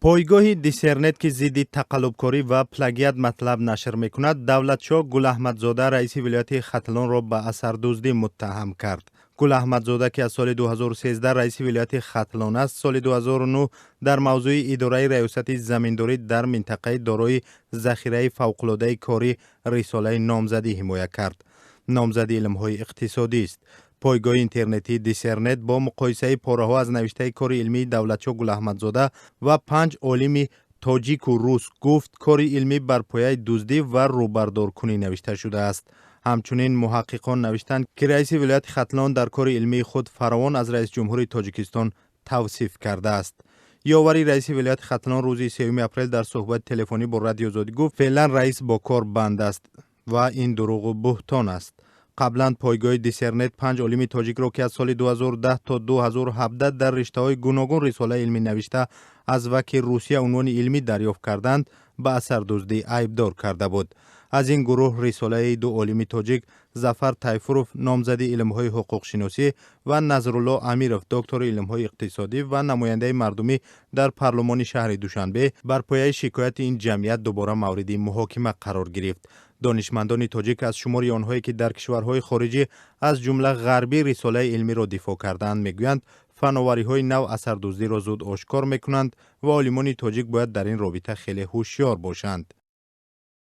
Пойгоҳи Диссернет, ки зидди тақаллубкорӣ ва плагиат матлаб нашр мекунад, Давлатшоҳ Гулаҳмадзода, раиси вилояти Хатлонро ба асардуздӣ муттаҳам кард. Гулаҳмадзода, ки аз соли 2013 раиси вилояти Хатлон аст, соли 2009 дар мавзӯи идораи раёсати заминдорӣ дар минтақаи дорои захираи фавқулодаи корӣ рисолаи номзадӣ ҳимоя кард. Номзади илмҳои иқтисодист. Пойгоҳи интернетии Диссернет бо муқоисаи пораҳо аз навиштаи кори илмии Давлатшоҳ Гулаҳмадзода ва панҷ олими тоҷику рус гуфт, кори илмӣ бар пояи дуздӣ ва рӯбардоркунӣ навишта шудааст. Ҳамчунин муҳаққиқон навиштанд, ки раиси вилояти Хатлон дар кори илмии худ фаровон аз раисҷумҳури Тоҷикистон тавсиф кардааст. Ёвари раиси вилояти Хатлон рӯзи 3 апрел дар суҳбати телефонӣ бо Радиозодӣ гуфт, феълан раис бо кор банд аст ва ин дурӯғу буҳтон аст. Қаблан пойгоҳи Диссернет панҷ олими тоҷикро, ки аз соли 2010 то 2017 дар риштаҳои гуногун рисолаи илмӣ навишта, аз ВАКи Русия унвони илмӣ дарёфт карданд, ба асардуздӣ айбдор карда буд. Аз ин гурӯҳ рисолаи ду олими тоҷик, Зафар Тайфуров, номзади илмҳои ҳуқуқшиносӣ, ва Назрулло Амиров, доктори илмҳои иқтисодӣ ва намояндаи мардумӣ дар парлумони шаҳри Душанбе, бар пояи шикояти ин ҷамъият дубора мавриди муҳокима қарор гирифт. Донишмандони тоҷик аз шумори онҳое, ки дар кишварҳои хориҷӣ, аз ҷумла ғарбӣ, рисолаи илмиро дифоъ кардаанд, мегӯянд, фановариҳои нав асардуздиро зуд ошкор мекунанд ва олимони тоҷик бояд дар ин робита хеле ҳушёр бошанд.